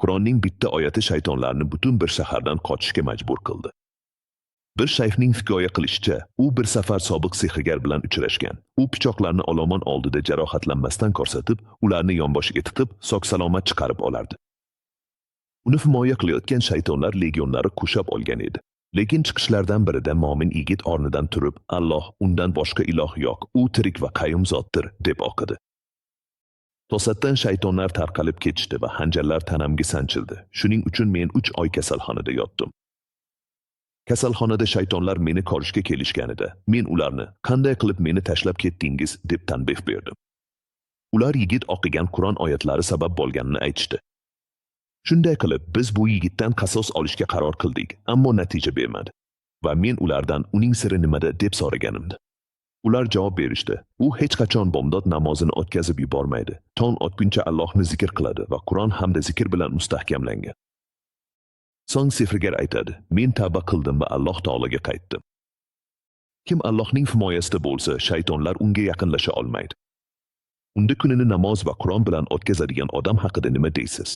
Qur'onning bitta oyati shaytonlarni butun bir shahardan qochishga majbur qildi. Bir shayxning hikoya qilishicha, u bir safar sobiq sehrgar bilan uchrashgan. U pichoqlarni olomon oldida jarohatlanmasdan ko'rsatib, ularni yonboshiga tiqib, sog'-salomat chiqarib olardi. Uni himoya qilayotgan shaytonlar legionlari qurshab olgan edi. Lekin chiqishlardan birida mo'min yigit o'rnidan turib, "Alloh, undan boshqa iloh yo'q, u tirik va qayyum zotdir", deb o'qidi. To'satdan shaytonlar tarqalib ketishdi va xanjarlar tanamga sanchildi. Shuning uchun men 3 oy kasalxonada yotdim. Kasalxonada shaytonlar meni ko'rishga kelishganida, men ularni "Qanday qilib meni tashlab ketdingiz?" deb tanbeh berdim. Ular yigit o'qigan Qur'on oyatlari sabab bo'lganini aytishdi. Shunday qilib, biz bu yigitdan qasos olishga qaror qildik, ammo natija bermadi. Va men ulardan uning siri nimada deb so'raganimda, ular javob berishdi: "U hech qachon bomdod namozini o'tkazib yubormaydi. Tong otguncha Allohni zikr qiladi va Qur'on hamda zikr bilan mustahkamlangan." So'ng sehrgar aytadi: "Men tavba qildim va Alloh taologa qaytdim." Kim Allohning himoyasida bo'lsa, shaytonlar unga yaqinlasha olmaydi. Unda kunini namoz va Qur'on bilan o'tkazadigan odam haqida nima deysiz?